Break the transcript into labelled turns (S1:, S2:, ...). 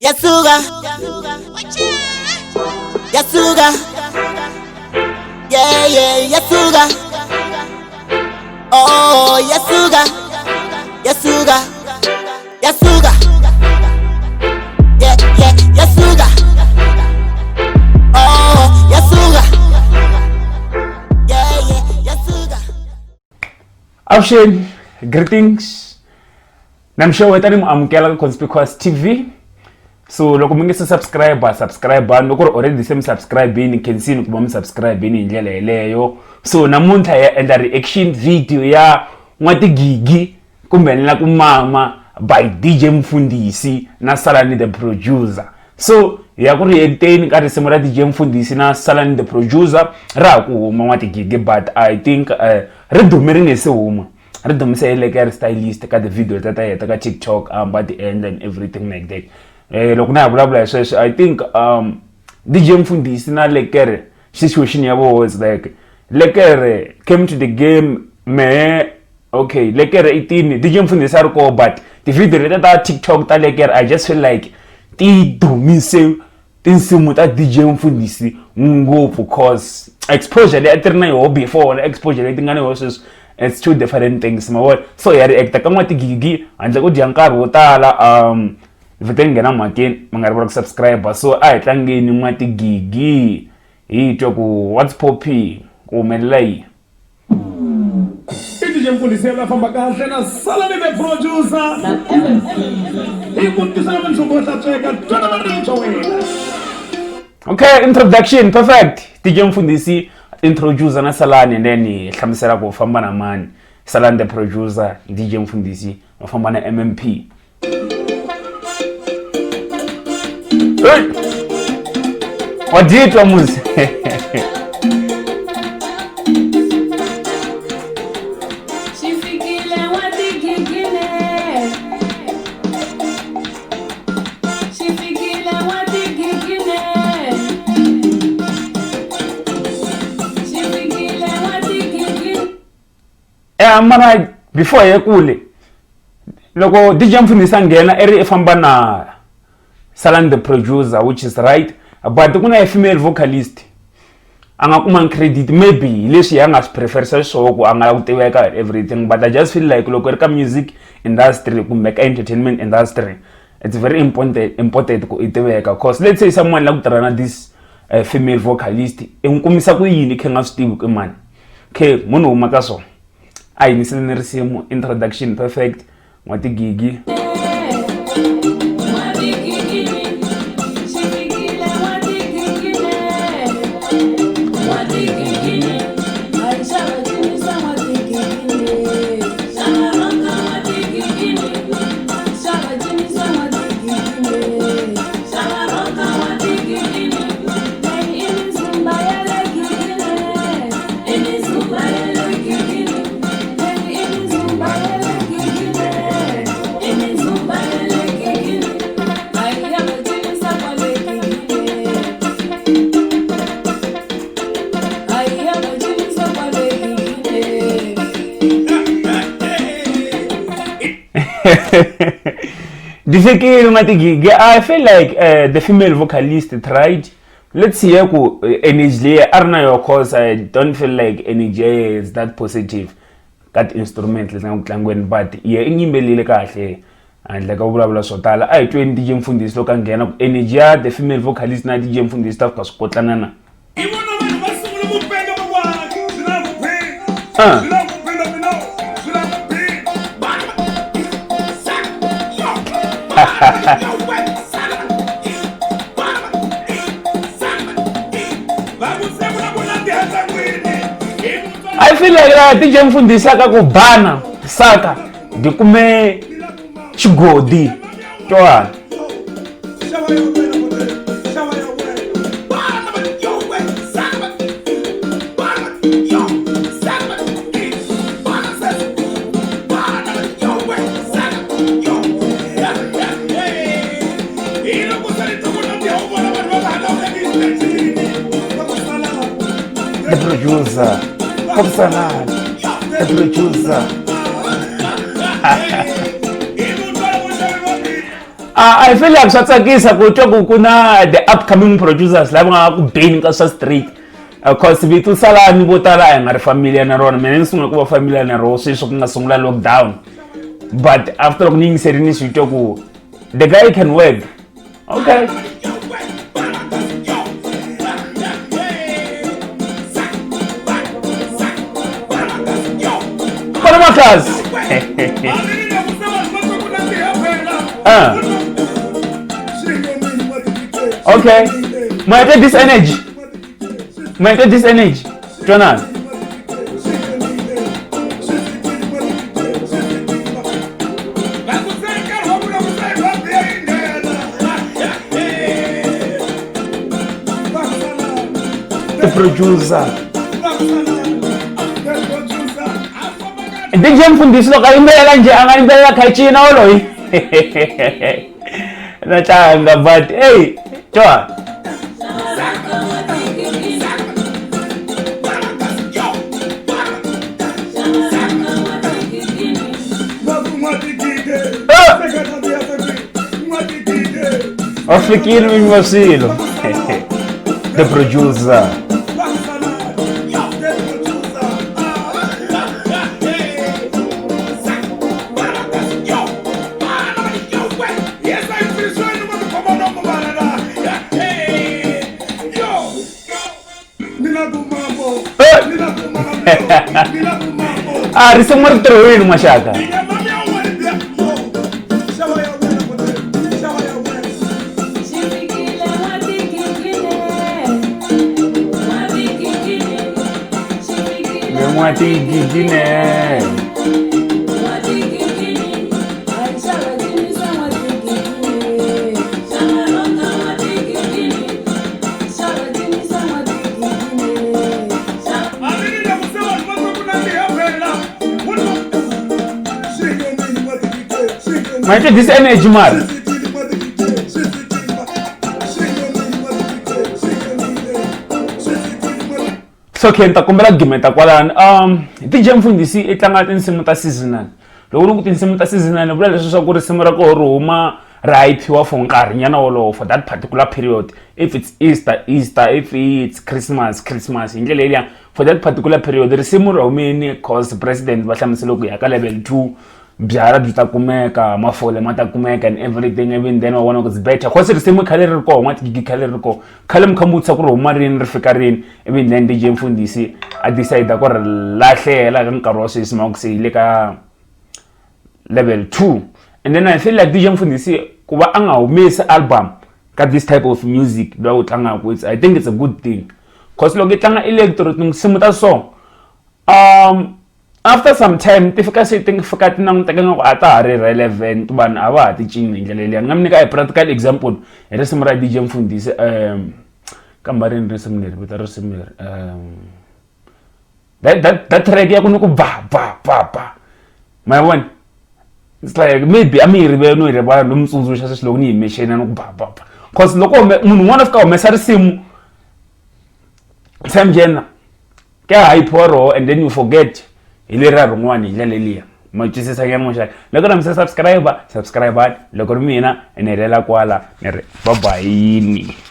S1: Yasuga. Yasuga. Yeah, Yasuga. Oh, Yasuga. Yasuga. Yasuga. Yeah, Yasuga. Oh, Yasuga. Yeah, Yasuga.
S2: Avuxeni, greetings. Na mi xeweta ni mi amukela ka Conspicuous TV. So loko mi nge se subscribe, subscribe loko ku ri already se mi subscribe-ini, khensini ku va mi subscribe-ini hi ndlela yeleyo. So namuntlha hi ya endla reaction video ya N'watigigi kumbe ni la ku mama by DJ Mfundhisi na Salani the Producer. So hi ya ku react-eni ka risimu ra DJ Mfundhisi na Salani the Producer ra ha ku huma N'watigigi, but I think ri dume ri nge se huma. Ri dumise hi le ka ri stylist ka ti-video ta ta yena ta ka TikTok, a hamba ti endla and everything like that. Loko na ha vulavula hi sweswo, I think DJ Mfundhisi na Lekere situation ya voho is like Lekere came to the game mehe, okay, Lekere i tini DJ Mfundhisi a ri koho, but ti-video letiya ta TikTok ta Lekere, I just feel like ti dumise tinsimu ta DJ Mfundhisi ngopfu, cause exposure leyi a ti ri na yoho before na exposure leyi ti nga na yoho sweswi, it's two different things, ma vona. So ya react-a ka N'watigigi handle ko dya nkarhi wo tala, vhete ni nghena mhakeni, mi nga rivali ku subscribe. So a hi tlangeni N'watigigi hi twa ku what's popping, ku humelela yini.
S3: I DJ Mfundhisi ya famba kahle na Salani the Producer. Hi ku tisela mintsongo yo hlantsweka, twana marito wena.
S2: Okay, introduction perfect. DJ Mfundhisi introducer na Salani, and then hi hlamusela ku famba na mani. Salani the Producer, DJ Mfundhisi va famba na MMP. Hey! Wa ditwa musi.
S4: Xifikile n'watigigine. Xifikile n'watigigine. Xifikile n'watigigine.
S2: Mara before hi ye kule, loko DJ Mfundhisi a nghena i ri i famba na Salani the Producer, which is right, but ku na a female vocalist a nga kumangi credit, maybe hi leswi a nga swi preferisa xiswona ku a nga la ku tiveka and everything, but I just feel like loko i ri ka music industry kumbe ka entertainment industry, it's very important ku i tiveka, cause let's say someone la ku tirha na this female vocalist, i n'wi kumisa ku yini khe nga swi tivi ku i mani khe munhu huma ka swona. A hi yingiseleni risimu, introduction perfect, N'watigigi.
S4: N'watigigine. Xifikile n'watigigine. N'watigigine. Hayi xava cinisa n'watigigine. Xava rhanga n'watigigine. Xava cinisa n'watigigine. Xava rhanga n'watigigine. Leyi i mizumba ya le gigine. I mizumba ya le gigine. Leyi i mizumba ya le gigine. I mizumba ya le gigine. Hayi ya va cinisa kwale gigine. Hayi ya va cinisa kwale gigine.
S2: Di fikile N'watigigi. I feel like the female vocalist tried. Let's see ku energy leyi a ri na yoho, cause I don't feel like energy is that positive ka ti-instrument leti nga ku tlangiweni, but ye i yimbelile kahle handle ka ku vulavula swo tala. A hi tweni DJ Mfundhisi loko a nghena ku energy ya the female vocalist na DJ Mfundhisi ta fika swi kotlana na.
S3: I vona vanhu va sungula ku penga va ku, "Ah, swi lava ku phina.
S2: Ah.
S3: Swi lava ku phina mina, swi lava ku phina." Va ku se ku na ku nandziha ntlangwini. Hi
S2: I feel like la DJ Mfundhisi a ka ku bana saka ndi kume xigodi twana.
S3: Xava ya wena, xava ya wena. Bana va yo we, saka va. Bana yo, saka va. Bana se. Bana va yo we, saka yo. Hi loko se ri twa ku nandziha u vona vanhu va va hala exitejini. Va ku sala.
S2: The Producer, Pop Salani the Producer. I feel like swa tsakisa ku twa ku ku na the upcoming producers lava nga ku beni ka swa street. Cause vito Salani vo tala a hi nga ri familiar na rona, mina ni sungula ku va familiar na rona sweswi ku nga sungula lockdown, but after loko ni yingiserini ni swi twa ku the guy can work. Okay. Kona Makhasi. Ah. Okay. Maite this energy. Maite this energy. Twanana. The producer. DJ Mfundisi loko a yimbelela njhe a nga yimbelela khacina woloyi na tlanga, but hey, twa. Va fikile vinyi va swilo. The producer. A risimu ri tirhiwini maxaka. N'watigigine. Maite this energy mara. So okay, ni ta kombela gimeta kwalano. DJ Mfundhisi i tlanga tinsimu ta seasonal. Loko ri ku tinsimu ta seasonal ni vula leswi swa ku risimu ra koho ri huma ri hype-iwa for nkarhinyana wolowo, for that particular period. If it's Easter, Easter, if it's Christmas, Christmas, hi ndlela yeliya for that particular period risimu ri humini cause president va hlamusele ku ya ka level 2 byala byi ta kumeka, mafole ma ta kumeka and everything, even then wa vona ku it's better cause risimu khale ri ri koho, n'watigigi khale ri ri koho, khale mi kha mi vutisa ku ri huma rini ri fika rini, even then DJ Mfundhisi a decide ku ri lahlela ka nkarhi wa sweswi ma ku se yi le ka level 2. And then I feel like DJ Mfundhisi ku va a nga humesi album ka this type of music loyi wu tlangaka, it's, I think it's a good thing cause loko i tlanga electro tinsimu ta so after some time ti fika se ti fika ti languteka nga ku a ta ha ri relevant, vanhu a va ha ti cini hi ndlela liya. Ni nga mi nyika a practical example hi risimu ra DJ Mfundhisi, kamba rini risimu leri, vito ra risimu leri, that track ya ku ni ku ba ba ba ba, ma vona, it's like maybe a mi yi rivele no yi rivala, no mi tsundzuxa sweswi loko ni yi mention ni ku ba ba ba, cause loko munhu un'wana a fika humesa risimu time njena ka hype roho and then you forget hi leriya rin'wana hi ndlela liya. Ma twisisa nyana maxaka? Loko na mi se subscribe, subscribe. Loko ri mina ni helela kwala, ni ri bye bye.